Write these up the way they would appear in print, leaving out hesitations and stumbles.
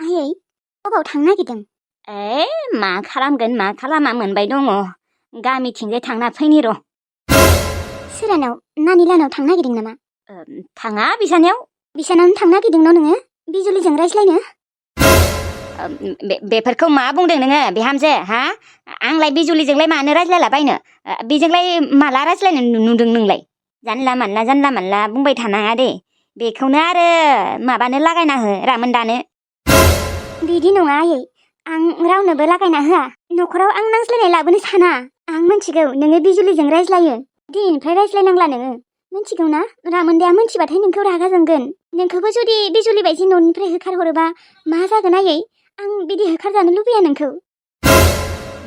आयै अबाव थांनो नागिरदों? मा खालामगोन मा खालामा मोनबाय दङ गामिथिंजाय थांना फैनि र'। सोरानाव नानि लानाव थांनो नागिरदों नामा? थाङा बिसानियाव। बिसानावनो थांनो नागिरदों न' नोङो बिजुलिजों रायज्लायनो? बेफोरखौ मा बुंदों नोङो बिहामजो हा? आंलाय बिजुलिजोंलाय मानो रायज्लायलाबायनो? बेजोंलाय माला रायज्लायनो नुदों नोंलाय? जानला मानला बुंबाय थानाङा दे। बेखौनो आरो माबानो लागायना हो रामोनदानो। बिदि नङा आयै, आं रावनोबो लागायना होआ। न'खराव आं नांज्लायनाय लाबोनो साना। आं मिन्थिगौ नोङो बिजुलिजों रायज्लायो। दिनैनिफ्राय रायज्लायनांला नोङो। मिन्थिगौ ना? रामोनदाया मिन्थिबाथाय नोंखौ रागा जोंगोन। नोंखौबो जुदि बिजुलि बायदि न'निफ्राय होखारहरोबा मा जागोन आयै? आं बिदि होखारजानो लुबैया नोंखौ।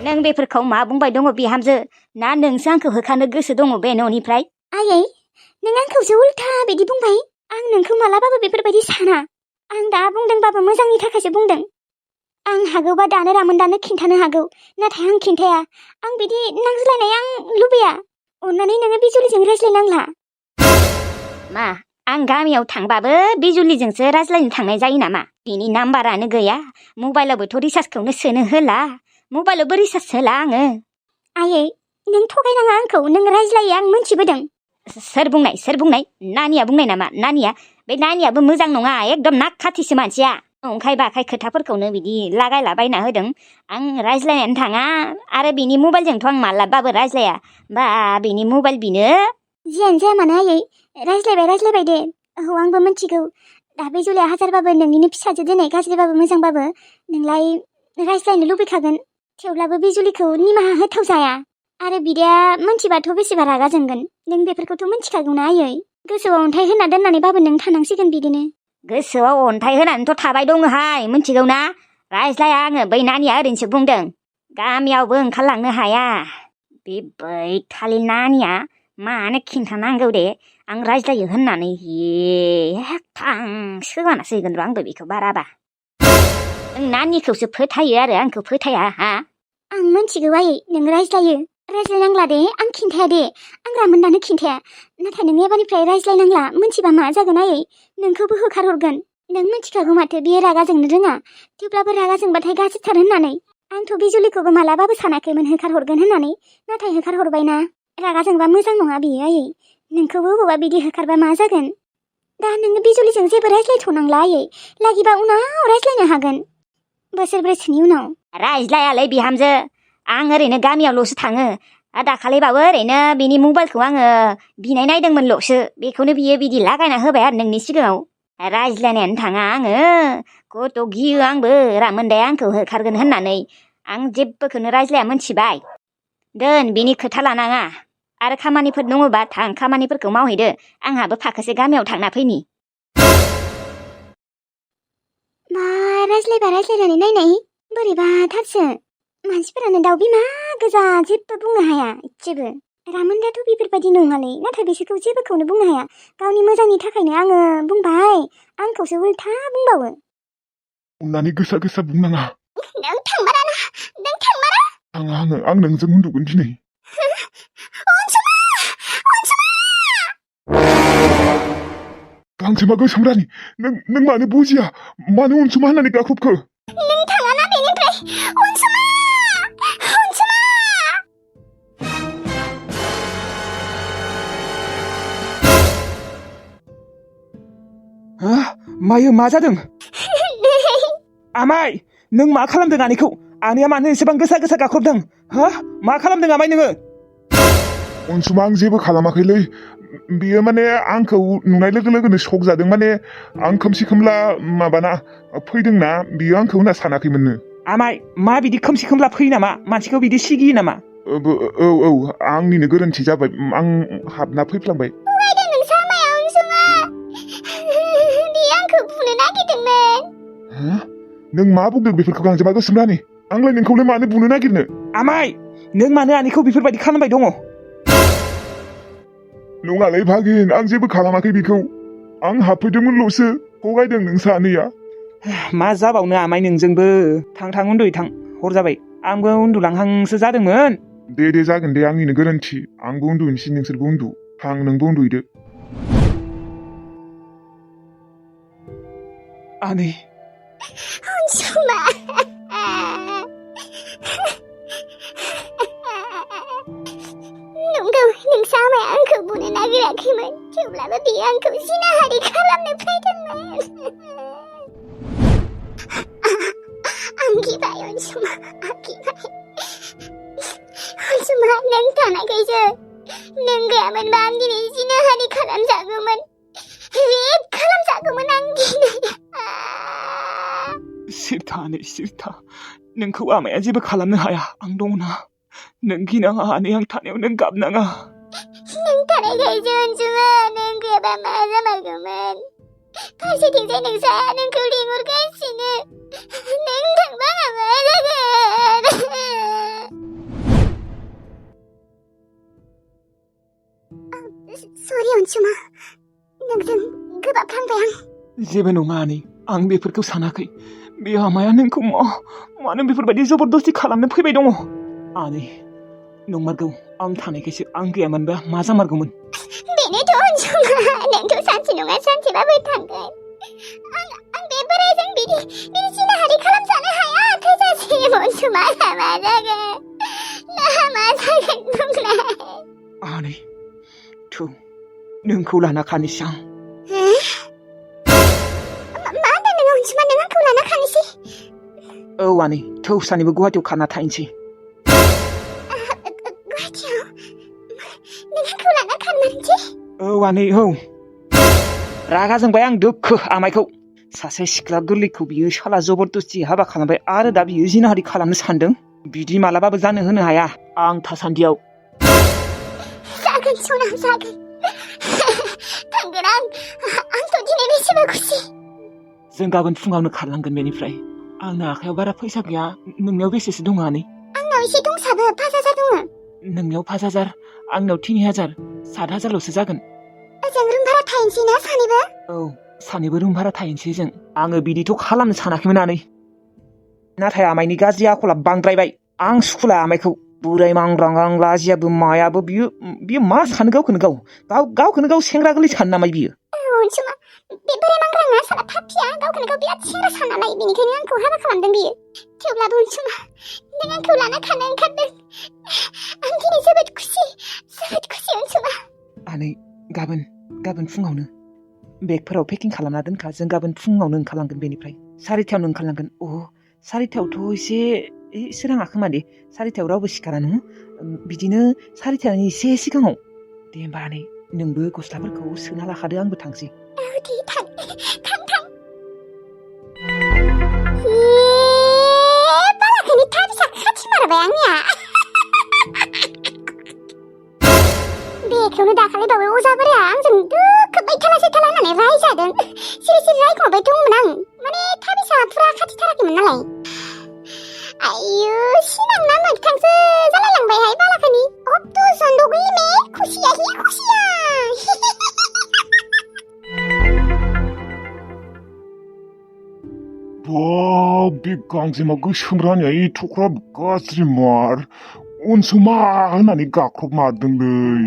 नों बेफोरखौ मा बुंबाय दङ बिहामजो? ना नोंसो आंखौ होखारनो गोसो दङ बे न'निफ्राय? आयै, नों आंखौसो उल्था बिदि बुंबाय। आं नोंखौ मालाबाबो बेफोरबायदि साना। आं दा बुंदोंबाबो मोजांनि थाखायसो बुंदों। आं हागौबा दानो रामोनदानो खिन्थानो हागौ, नाथाय आं खिन्थाया। आं बिदि नांज्लायनाय आं लुबैया। अन्नानै नोङो बिजुलिजों रायज्लायनांला। मा आं गामियाव थांबाबो बिजुलिजोंसो रायज्लायनो थांनाय जायो नामा? बिनि नाम्बारानो गैया। मबाइलावबोथ' रिसार्जखौनो सोनो होला। मबाइलावबो रिसार्ज होला आङो। आयै, नों थगायनाङा आंखौ। नों रायज्लायो आं मोनथिबोदों। सोर बुंनाय? नानिया बुंनाय नामा? नानिया? बे नानियाबो मोजां नङा, एकदम नाक खाथिसो मानसिया। नंखाय बाखाय खोथाफोरखौनो बिदि लागायलाबायना होदों। आं रायज्लायनानै थाङा आरो बिनि मबाइलजोंथ' आं मालाबाबो रायज्लाया। बा बिनि मबाइल बिनो। जियानो जाया मानो आयै, रायज्लायबाय दे। औ आंबो मिन्थिगौ। दा बिजुलिया हाजारबाबो नोंनिनो फिसाजो दिनै गाज्रिबाबो मोजांबाबो नोंलाय रायज्लायनो लुबैखागोन। थेवब्लाबो बिजुलिखौ निमाहा होथावजाया। आरो बिदाया मिन्थिबाथ' बेसेबा रागा जोंगोन। नों बेफोरखौथ' मिन्थिखागौना आयै? गोसोआव अन्थाइ होना दोननानैबाबो नों थानांसिगोन बिदिनो। गोसोआव अन्थाइ होनानैथ' थाबाय दङहाय, मिन्थिगौ ना? रायज्लाया आङो। बै नानिया ओरैनोसो बुंदों। गामियावबो ओंखारलांनो हाया। बे बै थालिर नानिया मानो खिन्थानांगौ दे आं रायज्लायो होननानै। थां सोगानासो हैगोन र' आंबो बेखौ बाराबा। नों नानिखौसो फोथायो आरो आंखौ फोथाया हा? आं मिन्थिगौ आयै, नों रायज्लायनांला दे। आं खिन्थाया दे। आं रामोनदानो खिन्थाया। नाथाय नों एबारनिफ्राय रायज्लायनांला। मिन्थिबा मा जागोन आयै? नोंखौबो होखारहरगोन। नों मिन्थिखागौ माथो बियो रागा जोंनो रोङा। थेवब्लाबो रागा जोंबाथाय गाज्रिथार होननानै। आंथ' बिजुलिखौबो मालाबाबो सानाखैमोन होखारहरगोन होननानै। नाथाय होखारहरबायना। रागा जोंबा मोजां नङा बियो आयै। नोंखौबो बबावबा बिदि होखारबा मा जागोन? दा नोङो बिजुलिजों जेबो रायज्लायथ'नांला आयै। लागिबा उनाव रायज्लायनो हागोन। बोसोरब्रैसोनि उनाव। रायज्लायालै बिहामजो। आं ओरैनो गामियावल'सो थाङो। दाखालिबाबो ओरैनो बिनि मबाइलखौ आङो बिनाय नायदोंमोनल'सो। बेखौनो बियो बिदि लागायना होबाय आरो नोंनि सिगाङाव। रायज्लायनायानो थाङा आङो। खथ' गियो आंबो रामोनदाया आंखौ होखारगोन होननानै। आं जेबोखौनो रायज्लाया मिन्थिबाय। दोन बिनि खोथा लानाङा। आरो खामानिफोर दङबा थां खामानिफोरखौ मावहैदो। आंहाबो फाखोसे गामियाव थांना फैनि। मा रायज्लायनानै नायनाय बोरैबाथारसो। मानसिफोरानो दाउ बिमा गोजा जेबो बुंनो हाया इसेबो। रामोनदायाथ' बेफोरबायदि नङालै, नाथाय बिसोरखौ जेबोखौनो बुंनो हाया। गावनि मोजांनि थाखायनो आङो बुंबाय, आंखौसो उल्था बुंबावो। अन्नानै गोसा गोसा बुंनाङा। नों थांमारा। आं नोंजों उन्दुगोन दिनै। गांजेमा गोसोम रानि, नों मानो बुजिया? मानो अनसुमा होननानै गाख्रबखो? नों थाङाना बेनिफ्राय। अनसुमा! मायो मा जादों? आमाय, नों मा खालामदों आनैखौ? आनैया मानो एसेबां गोसा गोसा गाख्रबदों? मा खालामदों आमाय नोङो? अनसुमा आं जेबो खालामाखैलै। बियो माने आंखौ नुनाय लोगो लोगोनो शक जादों। माने आं खोमसि खोमला माबाना फैदोंना, बियो आंखौ होनना सानाखैमोननो। आमाय, मा बिदि खोमसि खोमला फैयो नामा? मानसिखौ बिदि सिगियो नामा? औ आंनिनो गोरोन्थि जाबाय। आं हाबना फैफ्लांबाय। नों मा बुंदों बेफोरखौ गांजेमा गोसोम रानि? आंलाय नोंखौलाय मानो बुनो नागिरनो? आमाय, नों मानो आनैखौ बेफोरबायदि खालामबाय दङ? नङालै भागिन, आं जेबो खालामाखै बिखौ। आं हाबफैदोंमोनल'सो। थगायदों नों सानैया। मा जाबावनो आमाय नोंजोंबो। थां उन्दुयै थां। हर जाबाय। आंबो उन्दुलांहांसो जादोंमोन। दे जागोन दे, आंनिनो गोरोन्थि। आंबो उन्दुनोसै, नोंसोरबो उन्दु। थां नोंबो उन्दुहैदो। आनै। अनसुमा नंगौ नोंसा आमाया आंखौ बुनो नागिराखैमोन थेवब्लाबो बियो आंखौ जिनाहारि खालामनो फैदोंमोन आं गिबाय अनसुमा आं गिबाय अनसुमा नों थानायखायसो नों गैयामोनबा आं दिनै जिनाहारि खालामजागौमोन रेप खालामजागौमोन आं दिनै सिरथा नै सिरथा नोंखौ आमाया जेबो खालामनो हाया आं दंना नों गिनाङा आनै आं थानायाव नों गाबनाङा नों थानायखायसो अनसुमा नों गैयाबा मा जामारगौमोन फारसेथिंजाय नोंसा नोंखौ लिंहरगासिनो नों थांबा आंहा मा जागोन सरि अनसुमा नोंजों गोबाबफ्लांबाय आं जेबो नङा आनै आं बेफोरखौ सानाखै बे आमाया नोंखौ मानो बेफोरबायदि जबरदस्ति खालामनो फैबाय दङ आनै नंमारगौ आं थानायखायसो आं गैयामोनबा मा जामारगौमोन बेनोथ' अनसुमा नोंथ' सानसे नङा सानसेबाबो थांगोन आं बे बोरायजों बिदि जिनाहारि खालामजानो हाया थैजासिम अनसुमा मा जागोन मा जागोन बुंलाय आनै थौ नोंखौ लाना खानोसै आं मा होनदों नों अनसुमा नों आंखौ लाना खानोसै औ आनै थौ सानैबो गुवाहाटियाव खारना थाहैनोसै गुवाहाटियाव नों आंखौ लाना खारमारनोसै औ आनै औ रागा जोंबाय आं दोखो आमाइखौ सासे सिख्ला गोरलैखौ बियो साला जबरदस्ति हाबा खालामबाय आरो दा बियो जिनाहारि खालामनो सानदों बिदि मालाबाबो जानो होनो हाया आं थासान्दियाव जागोन सना जागोन थांगोन आंथ' दिनै बेसेबा खुसि जों गाबोन फुङावनो खारलांगोन बेनिफ्राय आंना आखायाव बारा फैसा गैया नोंनियाव बेसेसो दङ आनै आंनाव एसे दंसाबो 5,000 दङ नोंनियाव 5,000 आंनियाव 3,000 7,000ल'सो जागोन जों रुम भारा थाहैनोसै ना सानैबो औ सानैबो रुम भारा थाहैनोसै जों आङो बिदिथ' खालामनो सानाखैमोन आनै नाथाय आमाइनि गाज्रि आखला बांद्रायबाय आं सुखुला आमाइखौ बुराय मांग्रां लाजियाबो मायाबो बियो मा सानो गावखौनो गाव सेंग्रा गोरलै सानो नामा बियो अनसुमा बे बोराय मांग्राङा साला फाफिया गावखौनो गाव बिराद सेंग्रा सानना लायो बेनिखायनो आंखौ हाबा खालामदों बियो थेवब्लाबो अनसुमा नों आंखौ लाना खानो ओंखारदों आं दिनै जोबोद खुसि अनसुमा आनै गाबोन फुङावनो बेगफोराव पेकिं खालामना दोनखा जों गाबोन फुङावनो ओंखारलांगोन बेनिफ्राय 4थायावनो ओंखारलांगोन 4थायावथ' एसे सोराङा खोमा दे 4थायाव रावबो सिखारा नङा बिदिनो 4थानि एसे सिगाङाव दे होमबा आनै नोंबो गस्लाफोरखौ सोना लाखादो आंबो थांसै दे थां बालाखौनो थाबिसा खाथि मारबाय आंनिया बेखौनो दाखालिबावै अजा बोराया आंजों दोखो बैथाला सैथाला होननानै रायजादों सिरि रायखोमाबाय दंमोन आं माने थाबिसा फुरा खाथिथाराखैमोन नालाय आयु सिमांना मोगथांसो जालायलांबायहाय बालाखौनि अब तो जन्दगि में खुशिया ही खुशिया बे गांजेमा गोसोम रानिया एथ'ग्राब गाज्रि मार अनसुमा होननानै गाख्रबमारदोंलै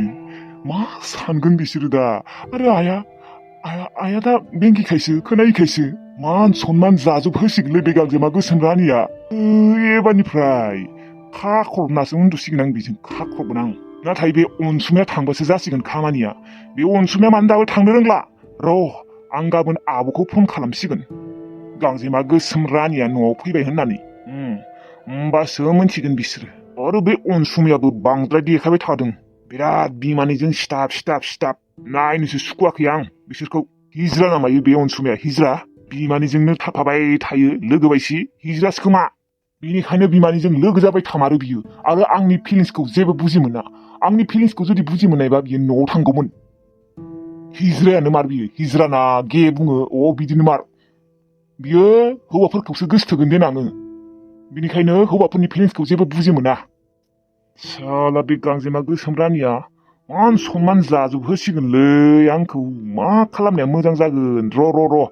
मा सानगोन बिसोरो दा आरो आया दा बेंगिखायसो खोनायैखायसो मान सनमान जाजोब होसिगोनलै बे गांजेमा गोसोम रानिया एबारनिफ्राय खाख्रबनासो उन्दुसिगोन आं बेजों खाख्रबगोन आं नाथाय बे अनसुमाया थांबासो जासिगोन खामानिया बे अनसुमाया मानो दाबो थांनो रोंला आं गाबोन आब'खौ फन खालामसिगोन गांजेमा गोसोम रानिया न'आव फैबाय होननानै होमबासो मोनथिगोन बिसोरो आरो बे अनसुमायाबो बांद्राय देखायबाय थादों बिराद बिमानिजों सिथाब नायनोसो सुखुवाखै आं बिसोरखौ हिज्रा नामायो बे अनसुमाया हिज्रा बिमानिजोंनो थाफाबाय थायो लोगो बायसि हिज्रासो खोमा बेनिखायनो बिमानिजों लोगो जाबाय थामारो बियो आरो आंनि फिलिंसखौ जेबो बुजि मोना आंनि फिलिंसखौ जुदि बुजि मोननायबा बियो न'आव थांगौमोन हिज्रायानो मार बियो हिज्राना गे बुङो बिदिनो मार बियो हौवाफोरखौसो गोसोथोगोन देनाङो बिनिखायनो हौवाफोरनि फिलिंसखौ जेबो बुजि मोना साला बे गांजेमा गोसोम रानिया मान सनमान जाजोब होसिगोनलै आंखौ मा खालामनाया मोजां जागोन र'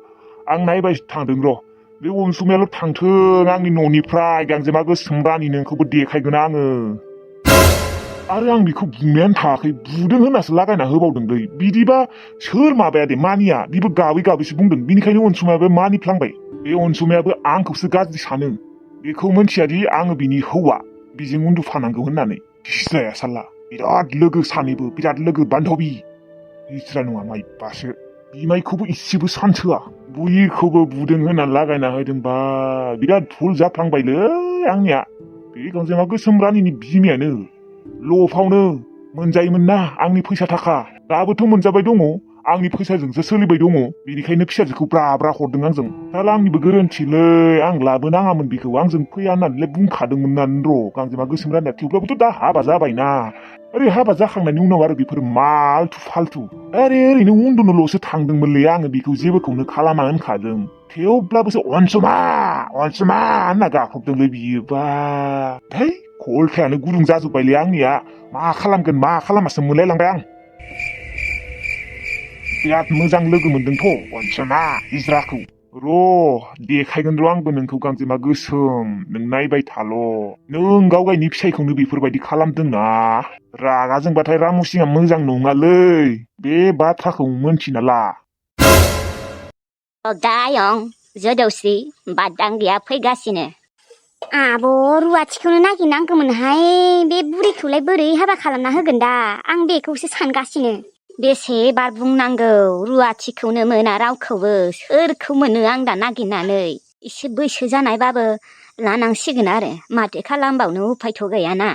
आं नायबाय थांदों बे अनसुमायाल' थांथों आंनि न'निफ्राय गांजेमा गोसोम रानि नोंखौबो देखायगोन आङो आरो आं बेखौ बुंनायानो थायाखै बुदों होननासो लागायना होबावदोंलै बिदिबा सोर माबाया दे मानिया बिबो गाबै गाबैसो बुंदों बिनिखायनो अनसुमायाबो मानिफ्लांबाय बे अनसुमायाबो आंखौसो गाज्रि सानो बेखौ मोनथियादि आङो बिनि हौवा बिजों उन्दुफानांगौ होननानै जाया साला बिराद लोगो सानैबो बिराद लोगो बान्धबी इसरा नङा माइबासो बिमायखौबो इसेबो सानसोआ बुयिखौबो बुदों होनना लागायना होदोंबा बिराद भुल जाफ्लांबायलै आंनिया बे गांजेमा गोसोम रानिनि बिमायानो लफावनो मोनजायोमोन ना आंनि फैसा थाखा दाबोथ' मोनजाबाय दङ आंनि फैसाजोंसो सोलिबाय दङ बेनिखायनो फिसाजोखौ ब्रा ब्रा हरदों आंजों साला आंनिबो गोरोन्थिलै आं लाबोनाङामोन बेखौ आंजों फैया होननानैलाय बुंखादोंमोन र' गांजेमा गोसोम रानिया थेवब्लाबोथ' दा हाबा जाबायना ओरै हाबा जाखांनायनि उनाव आरो बेफोर मालथु फालथु ओरैनो उन्दुनोल'सो थांदोंमोनलै आङो बेखौ जेबोखौनो खालामा होनखादों थेवब्लाबोसो अनसुमा होनना गाख्रबदोंलै बियो बा है खलथायानो गुदुं जाजोब्बायलै आंनिया मा खालामगोन मा खालामासो मोनलायलांबाय आं बिराद मोजां लोगो मोनदोंथ' अनसुमा हिजराखौ र' देखायगोन र' आंबो नोंखौ गांजेमा गोसोम नों नायबाय थाल' नों गावगायनि फिसायखौनो बेफोरबायदि खालामदोंना रागा जोंबाथाय रामुसिङा मोजां नङालै बे बाथ्राखौ मोनथिना ला दायं जोदौस्रि बादांगिया फैगासिनो आब' रुवाथिखौनो नागिरनांगौमोनहाय बे बुरैखौलाय बोरै हाबा खालामना होगोन दा आं बेखौसो सानगासिनो बेसे बार बुंनांगौ रुवाथिखौनो मोना रावखौबो सोरखौ मोनो आं दा नागिरनानै एसे बैसो जानायबाबो लानांसिगोन आरो माथो खालामबावनो उफायथ' गैयाना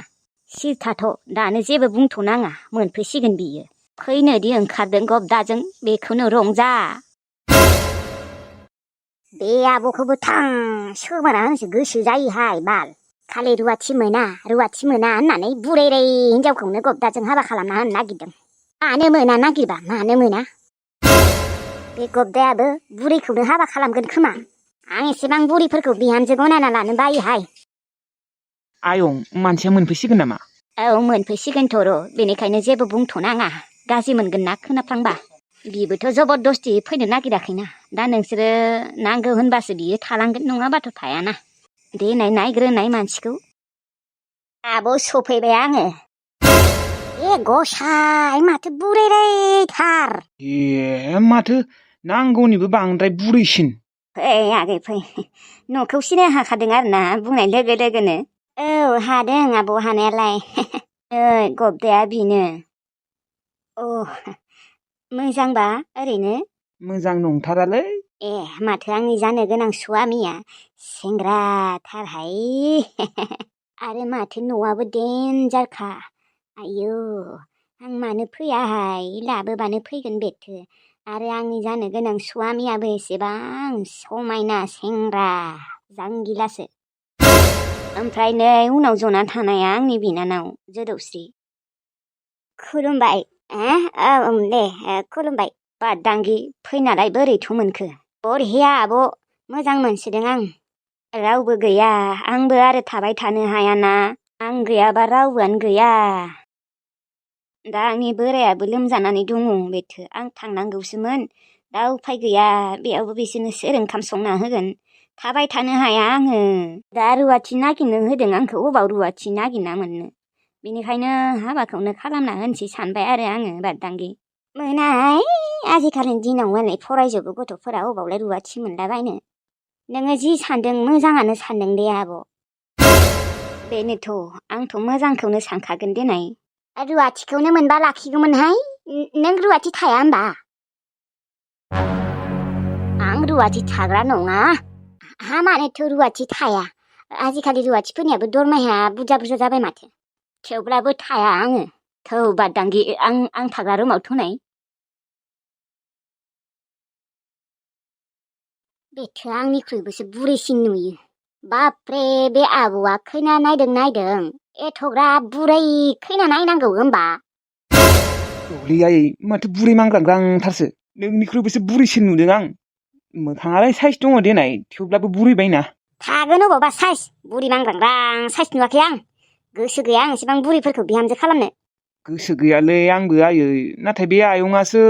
सिरथाथ' दानो जेबो बुंथ'नाङा मोनफैसिगोन बियो फैनोदि ओंखारदों गबदाजों बेखौनो रंजा बे आब'खौबो थां सोमाना होनोसो गोसो जायोहाय बाल खालि रुवाथि मोना होननानै बुरैरै हिनजावखौनो गबदाजों हाबा खालामना होनो नागिरदों मानो मोना नागिरबा मानो मोना बे गबदायाबो बुरैखौनो हाबा खालामगोन खोमा आं एसेबां बुरैफोरखौ बिहामजो गनायना लानो बायोहाय आयं मानसिया मोनफैसिगोन नामा औ मोनफैसिगोनथ' र' बेनिखायनो जेबो बुंथ'नाङा गाज्रि मोनगोन ना खोनाफ्लांबा बिबोथ' जबरदस्ति फैनो नागिराखैना दा नोंसोरो नांगौ होनबासो बियो थालांगोन नङाबाथ' थायाना देनाय नायग्रोनाय मानसिखौ आब' सफैबाय आङो ए गसाय माथो बुरैरायथार ए माथो नांगौनिबो बांद्राय बुरैसिन फै आगै फै न'खौ सिनाय हाखादों आरो ना बुंनाय लोगो लोगोनो औ हादों आब' हानायालाय गबदाया बिनो अ मोजांबा ओरैनो मोजां नंथारालै ए माथो आंनि जानो गोनां स्वामिया सेंग्राथारहाय आरो माथो न'आबो देन्जारखा आयौ आं मानो फैयाहाय लाबोबानो फैगोन बेथो आरो आंनि जानो गोनां स्वामियाबो एसेबां समायना सेंग्रा जांगिलासो ओमफ्राय नै उनाव जना थानाया आंनि बिनानाव जोदौस्रि खुलुमबाय दे खुलुमबाय बादांगि फैनालाय बोरैथ' मोनखो बरहिया आब' मोजां मोनसिदों आं रावबो गैया आंबो आरो थाबाय थानो हायाना आं गैयाबा रावबोआनो गैया दा आंनि बोरायाबो लोमजानानै दङ बेथो आं थांनांगौसोमोन दा उफाय गैया बेयावबो बिसोरनो सोर ओंखाम संना होगोन थाबाय थानो हाया आङो दा रुवाथि नागिरनो होदों आंखौ अबाव रुवाथि नागिरना मोननो बेनिखायनो हाबाखौनो खालामना होनोसै सानबाय आरो आङो बादांगि मोनाहाय आजिखालिनि दिनाव मालाय फरायजोबो गथ'फोरा अबावलाय रुवाथि मोनलाबायनो नोङो जि सानदों मोजाङानो सानदों दे आब' बेनोथ' आंथ' मोजांखौनो सानखागोन देनाय रुवाथिखौनो मोनबा लाखिगौमोनहाय नों रुवाथि थाया होमबा आं रुवाथि थाग्रा नङा मानोथ' रुवाथि थाया आजिखालि रुवाथिफोरनियाबो दरमाहाया बुरजा बुरजा जाबाय माथो थेवब्लाबो थाया आङो थौ बादांगि आं थाग्रा रुमाव थुनाय बेथो आंनिख्रुइबोसो बुरैसिन नुयो बाप्रे बे आब'आ खैना नायदों एथ'ग्राब बुरै खैना नायनांगौ होमबा औलै आयै माथो बुरै मांग्रांग्रांथारसो नोंनिख्रुइबोसो बुरैसिन नुदों आं मोखाङालाय साइस दङ देनाय थेवब्लाबो बुरैबायना थागोन अबावबा साइस बुरि मांग्रांग्रां साइस नुवाखै आं गोसो गैया आं एसेबां बुरैफोरखौ बिहामजो खालामनो गोसो गैयालै आंबो आयै नाथाय बे आयंआसो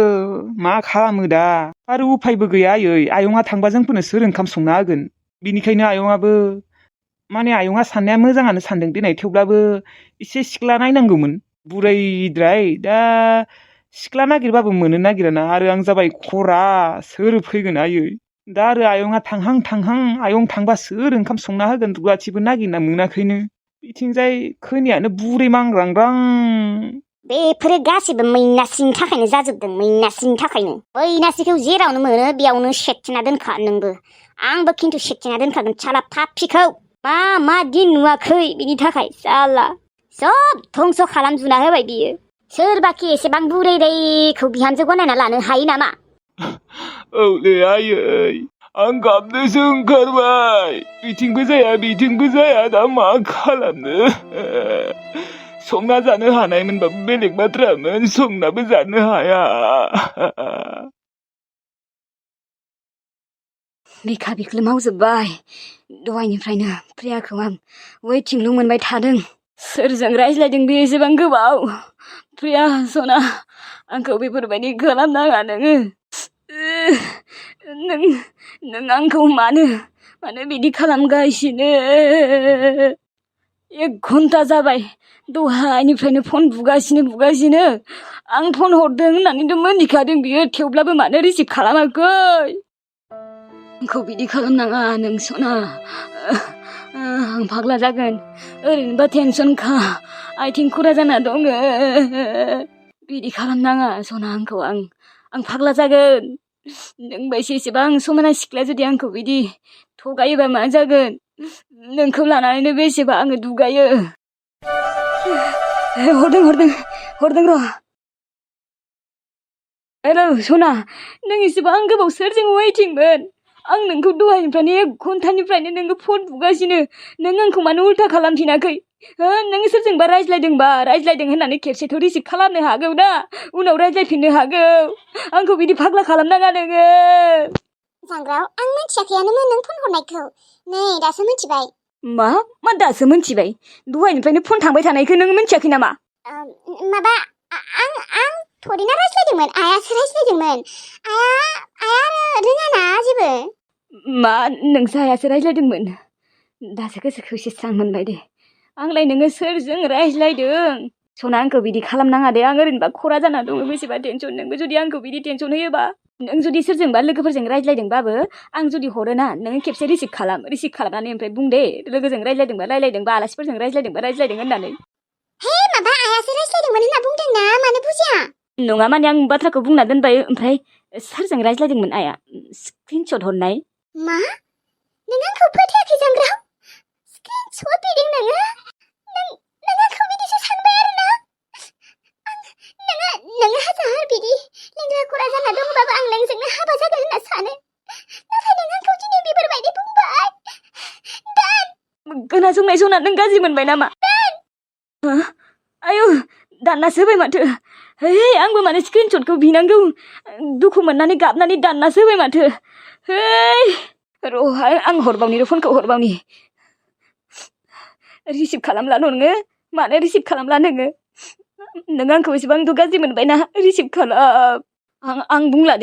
मा खालामो दा आरो उफायबो गैया आयै आयंआ थांबा जोंफोरनो सोर ओंखाम संना होगोन बिनिखायनो आयंआबो माने आयंआ साननाया मोजाङानो सानदों देनाय थेवब्लाबो एसे सिख्ला नायनांगौमोन बुरैद्राय दा सिख्ला नागिरबाबो मोननो नागिराना आरो आं जाबाय खरा सोर फैगोन आयै दा आरो आयंआ थांहां आयं थांबा सोर ओंखाम संना होगोन रुवाथिबो नागिरना मोनाखैनो बिथिंजाय खोनियानो बुरै मांग्रांग्रां बेफोरो गासिबो मैनासिनि थाखायनो जाजोबदों मैनासिनि थाखायनो मैनासिखौ जेरावनो मोनो बेयावनो सेथिना दोनखा नोंबो आंबो खिन्थु सेथिना दोनखागोन साला पापिखौ मा दिन नुवाखै बिनि थाखाय साला सब धंस' खालामजुना होबाय बियो सोरबाखि एसेबां बुरैखौ बिहामजो गनायना लानो हायो नामा औलै आयै आं गाबनोसो ओंखारबाय बिथिंबो जाया दा मा खालामनो संना जानो हानायमोनबाबो बेलेग बाथ्रामोन संनाबो जानो हाया बिखा बिख्लो मावजोब्बाय दहायनिफ्रायनो प्रियाखौ आं वेटिंल' मोनबाय थादों सोरजों रायज्लायदों बे एसेबां गोबाव प्रिया सना आंखौ बेफोरबायदि खालामनाङा नोङो नों आंखौ मानो बिदि खालामगासिनो 1 घन्टा जाबाय दहायनिफ्रायनो फन बुगासिनो आं फन हरदों होननानैथ' मोनथिखादों बियो थेवब्लाबो मानो रिसिभ खालामाखै आंखौ बिदि खालामनाङा नों सना आं फाग्ला जागोन ओरैनोबा टेनसनखा आथिं खरा जाना दङ बिदि खालामनाङा सना आंखौ आं फाग्ला जागोन नोंबायसो एसेबां समायना सिख्ला जुदि आंखौ बिदि थगायोबा मा जागोन नोंखौ लानानैनो बेसेबा आङो दुगायो हरदों र' हेलौ सना नों एसेबां गोबाव सोरजों वेटिंमोन आं नोंखौ दहायनिफ्रायनो 1 घन्टानिफ्रायनो नोङो फन बुगासिनो नों आंखौ मानो उल्था खालामफिनाखै नों सोरजोंबा रायज्लायदों होननानै खेबसेथ' रिसिभ खालामनो हागौ ना उनाव रायज्लायफिननो हागौ आंखौ बिदि फाग्ला खालामनाङा नोङो जांग्राव आं मिथियाखैयानोमोन नों फन हरनायखौ नै दासो मिथिबाय मा दासो मिथिबाय दहायनिफ्रायनो फन थांबाय थानायखौ नों मिथियाखै नामा माबा आं थरिना रायज्लायदोंमोन आयासो रायज्लायदोंमोन आया रोङाना जेबो मा नोंसो आयासो रायज्लायदोंमोन दासो गोसोखौ एसे स्रां मोनबाय दे आंलाय नोङो सोरजों रायज्लायदों सना आंखौ बिदि खालामनाङा दे आं ओरैनोबा खरा जाना दङ बेसेबा टेनसन नोंबो जुदि आंखौ बिदि टेनसन होयोबा नों जुदि सोरजोंबा लोगोफोरजों रायज्लायदोंबाबो आं जुदि हरोना नोङो खेबसे रिसिभ खालामनानै ओमफ्राय बुं दे लोगोजों रायज्लायदोंबा आलासिफोरजों रायज्लायदों होननानै हे माबा आयासो रायज्लायदोंमोन होनना बुंदों ना मानो बुजिया नङा माने आं बाथ्राखौ बुंना दोनबाय ओमफ्राय सोरजों रायज्लायदोंमोन आया स्क्रिनशट हरनाय मा नों आंखौ फोथायाखै जांग्राव स्क्रिनशट बिदों नोङो नों आंखौ बिदिसो सानबाय आरोना नोङो हाजार बिदि लेंग्रा खरा जाना दंबाबो आं नोंजोंनो हाबा जागोन होनना सानो नाथाय नों आंखौ दिनै बेफोरबायदि बुंबाय खोनासंनाय सना नों गाज्रि मोनबाय नामा आयौ दाननासो होबाय माथो है आंबो माने स्क्रिनशटखौ बिनांगौ दुखु मोननानै गाबनानै दाननासो होबाय माथो है र' आं हरबावनि फनखौ हरबावनि रिसिभ खालामला नोङो मानो रिसिभ खालामला नोङो नों आंखौ एसेबांथ' गाज्रि मोनबायना रिसिभ खालाम आं बुंला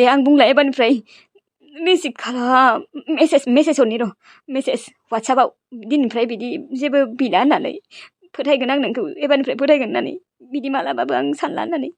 एबारनिफ्राय रिसिभ खालाम मेसेज हरनि र' मेसेज वाट्सएपआव दिननिफ्राय बिदि जेबो बिला होननानै फोथायगोन आं नोंखौ एबारनिफ्राय फोथायगोन होननानै बिदि मालाबाबो आं सानला होननानै